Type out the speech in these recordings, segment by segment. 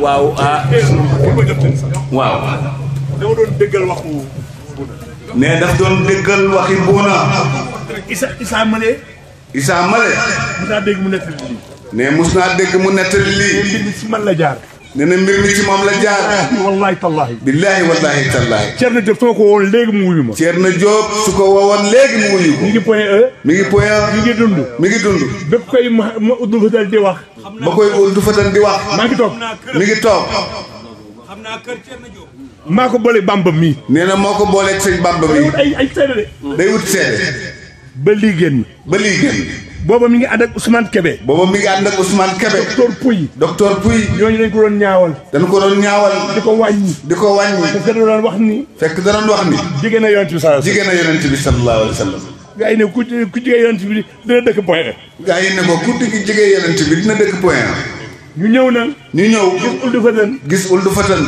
waaw waaw dama doon déggal waxu ne daf doon déggal waxi Buuna. Issa Male. Issa Male. mus naa dégg mu nettali lii. ne mus naa dégg mu nettali lii. mbir mi ci man la jaar. ne na mbir mi ci moom la jaar. wallahi tallahi. billahi wallahi tallahi. Thierno Diop soo ko woon léegi mu wuyu ma. Thierno Diop su ko woowoon léegi mu wuyu ko. mi ngi point E. mi ngi point E. mi ngi dund. mi ngi dund. bépp koy ma uddu fatal di wax. ba koy uddu fatal di wax. maa ngi toog. mi ngi toog. maa ko boole Bamba mii. nee na moo ko booleeg sëñ Bamba mii. ay seede de. day wut seede. ba lii génn. ba lii génn. booba mi ngi ànd ak Ousmane Kébé. booba mi ngi ànd ak Ousmane Kébé. docteur Pouy. docteur Pouy. ñooñu dañ ko doon ñaawal. dañ ko doon ñaawal. di ko wàññi. di ko wàññi. parce que da doon wax ni. fekk da doon wax ni. jigéen a yonent bi sallallahu alayhi wasallam. jigéen a yonent bi sallallahu alayhi wasallam. gaa yi ne ku jigéen yonent bi dina dëkk point E. gaa yi ne ko ku jigéen yonent bi dina dëkk point E. ñu ñëw na. ñu ñëw. gis Uldu Fatan. gis Uldu Fatan.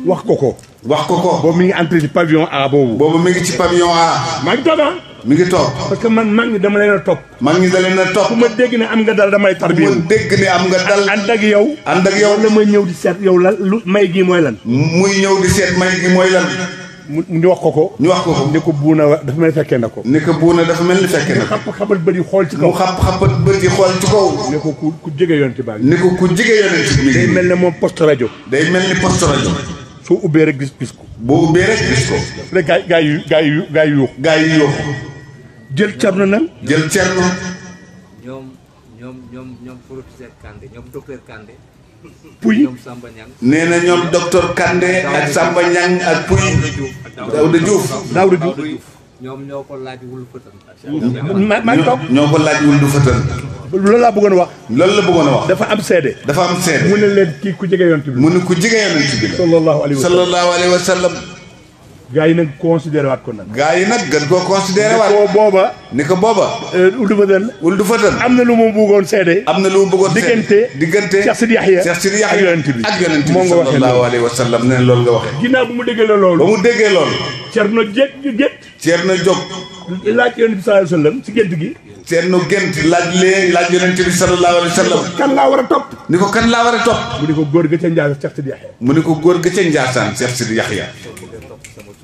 wax ko ko. wax ko ko. boobu mi ngi entré ci pavillon A boobu. boobu mi ngi ci pavillon A. maa ngi toog ah. mi ngi toog. parce que man mag ñi dama leen a topp. mag ñi da leen a topp. fu ma dégg ne am nga dal damay tarbiya. fu ma dégg ne am nga dal. ànd ak yow. ànd ak yow. la may ñëw di seet yow lan lu may gi mooy lan. muy ñëw di seet may gi mooy lan. ñu wax ko ko. ñu wax ko ko. ni ko Buuna dafa mel ni fekkee na ko. ni ko Buuna dafa mel ni fekkee na ko. mu xapat bët yi xool ci kaw. mu xapat bët yi xool ci kaw. ni ko ku jege yonent baa ngi. ni ko ku jege yonent bi. day mel ne moom poste rajo. day mel ni poste rajo. soo ubbee rek gis ko. boo ubbee rek gis ko. rek gaa yi yuux. gaa yi yuux. jël Thierno nag. jël Thierno. ñoom professeur Kandé ñoom docteur Kandé. Pouy ñoom Samba Niang. nee na ñoom docteur Kandé ak Samba Niang ak Pouy. Daouda Diouf. ñoom ñoo ko laaj Wulu Fatan. maa ngi toog. ñoo ko laaj Wulu Fatan. loolu laa bëggoon a wax. loolu la bëggoon a wax. dafa am seede. dafa am seede. mu ne leen kii ku jege yonent bi. mu ne ku jege yonent bi la. sallallahu alayhi wa sallam. gaa yi nag considéré waat ko nag. gaa yi nag gën koo considéré waat. ni ko booba. ni ko booba. Uldu Fatan. am na lu mu bëggoon seede. am na lu mu bëggoon seede. diggante Cheikh Sidi Yahya. Cheikh Sidi Yahya ak yonent bi. ak yonent bi moo nga waxee sallallahu alayhi wa sallam nee loolu nga waxee. ginnaaw bu mu déggee loolu. ba mu déggee loolu. Thierno Diop. Thierno Diop. laaj yonent bi sallallahu alayhi wa sallam ci gént gi. Thierno gént laaj yonent bi sallallahu alayhi wa sallam. kan laa war a topp. ni ko kan laa war a topp. mu ni ko góor ga ca Ndiassane Cheikh Sidi Yahya. mu ni ko góor ga ca Ndiassane Cheikh Sidi Yahya.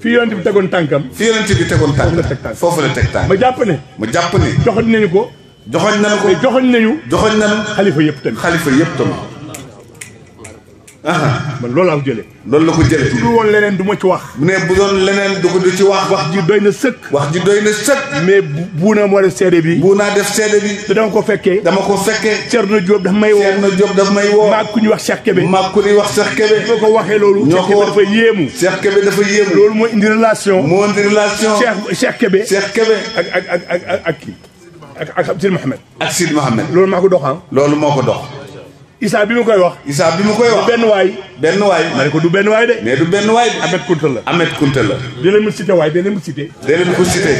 fii yonent bi tegoon tànkam. fii yonent bi tegoon tànkam. foofu la teg tànk. ma jàpp ne. joxoñ nañu ko. joxoñ nañu ko. mais joxoñ nañu. xalifa yëpp tamit. xalifa yëpp tamit. man loolu laa ko jëlee. loolu la ko jëlee. su dul woon leneen du ma ci wax. ne bu doon leneen du ci wax. wax ji doy na sëkk. wax ji doy na sëkk. mais Buuna moo def seede bi. Buuna def seede bi. te dama ko fekkee. Thierno Diop daf may woo. Thierno Diop daf may woo. maag ku ñuy wax Cheikh Kébé. maag ku ñuy wax Cheikh Kébé. ñoo ko waxee loolu. ñoo ko dafa yéemu. Cheikh Kébé dafa yéemu. loolu moo indi relation. Cheikh Kébé. Cheikh Kébé. ak kii. ak Sidi Mohamed. ak Sidi Mohamed. loolu maa ko dox ah. loolu moo ko dox. Issa bi mu koy wax. Issa bi mu koy wax. benn waay. ma ne ko du benn waay de. mais du benn waay de. Ahmed Kounta la. Ahmed Kounta la. dina mu cité waay dina mu cité. dina ko cité.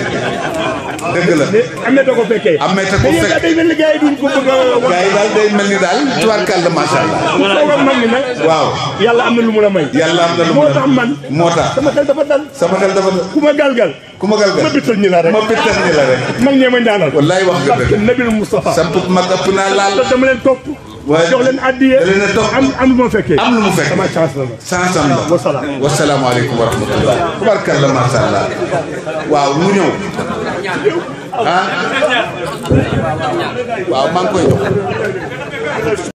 dëgg la. Ahmed a ko fekkee. Ahmed a ko fekkee. mais day mel ni gars yi duñ ko bëgg a wax. gars yi daal day mel ni daal tubaarkàlla macha allah. ku toog ak mag ñi nag. waaw. yàlla am na lu mu la may. yàlla am na lu mu la may moo tax man. moo tax sama xel dafa dal. sama xel dafa dal. ku ma galgal. ma bittal ñi la rek. mag ñee ma ñaanal. wallaay wax nga dëgg. Nabil Moustapha. samp mag ëpp naa laal. te dama leen topp. waaye jox leen addiye. da leen a topp am lu ma fekkee. am lu mu fekkee. sama chance la. chance am la. wasalaam. wasalaamualeykum wa rahmatullah. tubaarkàlla macha allah. waaw mu ñëw. waaw maa ngi koy jox.